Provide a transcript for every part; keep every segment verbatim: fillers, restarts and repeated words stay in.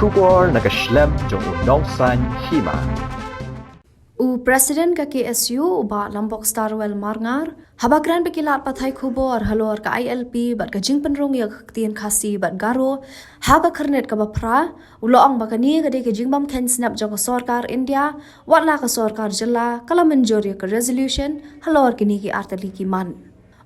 Khubor na ka shlem jong u Nongsaiñ Hima. U President ka K S U, u Bah Lambok Starwell Marngar, haba kren bad ki lad pathai khubor halor ka I L P bad ka jingpynrung ïa ka ktien Khasi bad Garo ha ka Khyrnit kaba phra, u la ong ba kane ka dei ka jingbym kheiñ snep jong ka sorkar India, wat la ka sorkar jylla ka la mynjur ïa ka resolution halor kine ki artylli ki mat.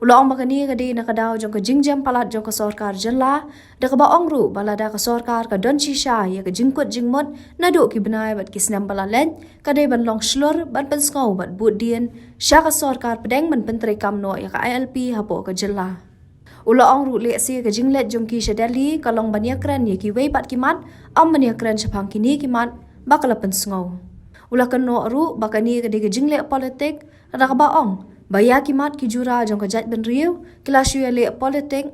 U la ong ba kane ka dei na ka daw jong ka jingjem palat jong ka sorkar jylla, da kaba ong ruh ba lada ka sorkar ka don shisha ïa ka jingkut jingmut naduh ki bnai bad ki snem ba la leit, ka dei ban long shlur, ban pynsngew bad buddien sha ka sorkar pdeng ban pyntreikam noh ïa ka I L P hapoh ka jylla. U la ong ruh lehse ka jingleit jong ki sha Delhi ka long ban ïakren ïa kiwei pat ki mat, ym ban ïakren shaphang kine ki mat ba ka la pynsngew. U la kynnoh ruh ba kane ka dei ka jingleh politik, da kaba ong ba ïa ki mat ki jura jong ka jaitbynriew ki la shu ïaleh politik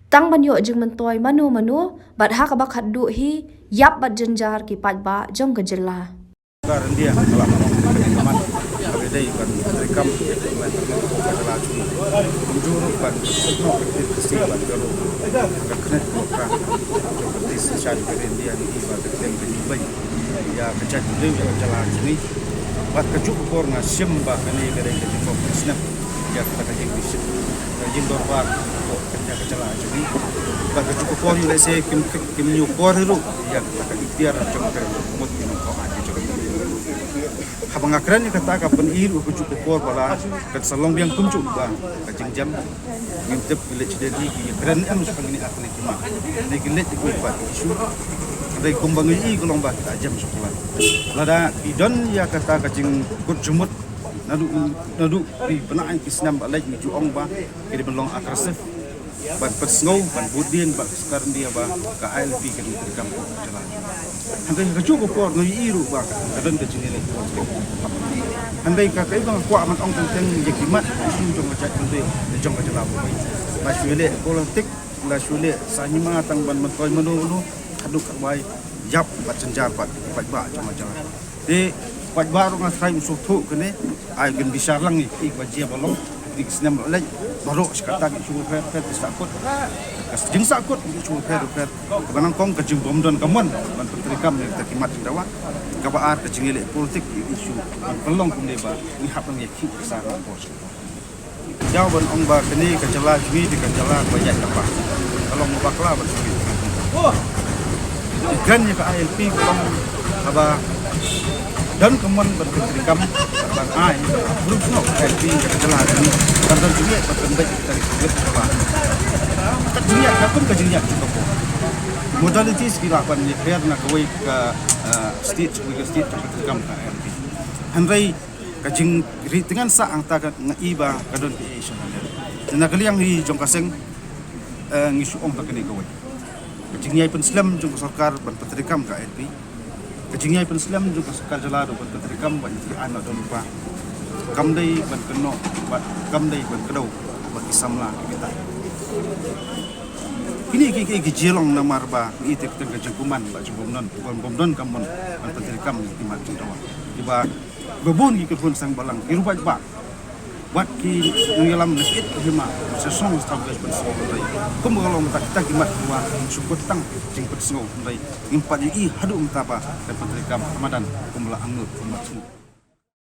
tang ban ïoh jingmyntoi mano mano, bad ha kaba khatduh hi ïap bad jynjar ki paidbah jong ka jylla. Ka India ka la ong ka dei ka mat, ka dei ban treikam ban treikam ka jylla jong ngi. Kumjuh ruh ban treikam ka Khasi bad Garo, ka Khyrnit kaba phra jong ka British sha ka India, ngi i ba ka khlem ka jingbai ïa ka jaitbynriew, ïa ka jylla jong ngi. Bad kajuh ka por nga shim ba kane ka dei ka jingbym kheiñ snep ïa kata ka jingbishit, ka jingdorbar ka jylla jong ngi. Bad kajuh ka por lehse kim, kim ïoh kor hi ruh ïa kata ka ikhtiar jong ka mut ki nongkhaw ain jong ngi. Haba nga kren ïa kata ka pyni ruh kajuh ka por ba la kan sa long biang kumjuh ba ka jingjem. Ngim tip ki leit sha Delhi ki kren em shaphang kine artylli ki mat. Hynrei ki leit ki kut pat ki shu. Hynrei kumba ngi i ka long ba ki la jem sha palat. Lada ki don ïa kata ka jingkut jingmut naduh, naduh ki bnai ki snem ba leit, ngi ju ong ba ki dei ban long aggressive, ban pynsngew, ban buddien bad ka sorkar India ba ka I L P ka dei ban treikam ka jylla. Hynrei kajuh ka por ngi i ruh ba ka don ka jingïaleh politik. Hynrei ka, kaei ba nga kwah ban ong teng teng ïa ki mat ki issue jong ka jaitbynriew, jong ka jylla baroh. La shu ïaleh politik, la shu ïaleh saiñ hima tang ban myntoi mano mano, haduh katba ïap bad jynjar bad ki paidbah jong ka jylla. Te paidbah ruh nga tharai u sngewthuh kane, ai kin bishar lang ïa ki ba jia ba long. Ki snem ba la leit baroh shi katta ki issue bapher bapher ki sahkut. Ka jingsahkut ki issue bapher bapher, kaba nyngkong ka jingbymdon ka mon ban pyntreikam ïa kita ki mat jingdawa. Kaba ar ka jingïaleh politik ki issue ban pynlong kumne ba ngi hap ban ïakhih ïasah na por sha por. Jaw ban ong ba kane ka jylla jong ngi dei ka jylla kaba ïaid lypa, ka long bakla ban shu. Ki kren ïa ka I L P ka long haba don ka mon ban pyntreikam, ban ai, bun shnong ka I L P ka jylla jong ngi, ban don jingïaid ban pynbeit ka ri ka ri ka ba. Ka jingïaid ka kum ka jingïaid jong ka por. Modalities ki lah ban ïapher na kawei ka, eh, state sha kawei ka state jong ka treikam ka I L P. Hynrei ka jingri tyngen sah hangta ka nga i ba ka don ka issue. Te na ka liang hi jong ka seng, eh, ngi shu ong ba kane kawei. Ka jingïai pynslem jong ka sorkar ban pyntreikam ka I L P. Ka jingïai pynslem jong ka sorkar jylla ruh ban pyntreikam ba ngi ai noh don lypa. Kam dei ban kynnoh bad kam dei ban kdew bad ki samla ki kita. Kine ki, ki, ki jia long namar ba ngi i te ka jingkuman ba jingbymdon, bym, bymdon ka mon ban pyntreikam ki mat jingdawa. Kiba, ba bun ki khun seng balang ki ruh paidbah. Wat ki nongïalam na ki it ki hima, sa song sa establish ban sngewthuh. Kumba ka long mynta kita ki mat kiba shu kut tang jingpynsngew hynrei ngim pat ïohi haduh mynta ba kan pyntreikam ha madan kumba la angnud kumba sngewthuh.